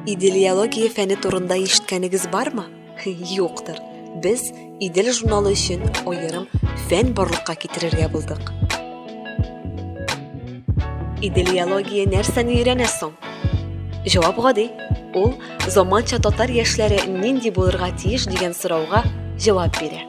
Иделиология фәне турында ишеткәнегез бармы? Юктыр. Без Идел журналы өчен аерым фән барлыкка китерергә булдык. Иделиология нәрсәне өйрәнә соң? Җавап гади. Ул заманча татар яшьләре нинди булырга тиеш дигән сорауга җавап бирә.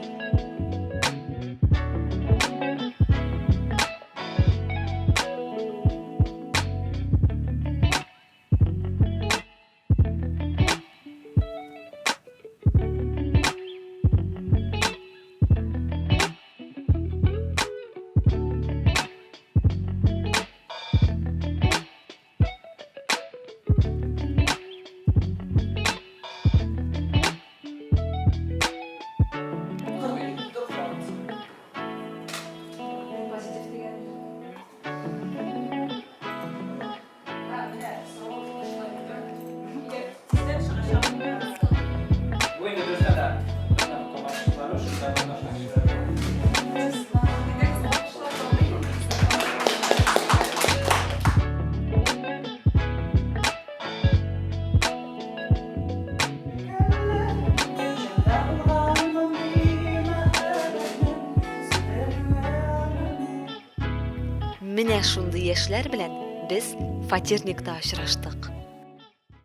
Менә шундый яшьләр белән без фатирникта очраштык.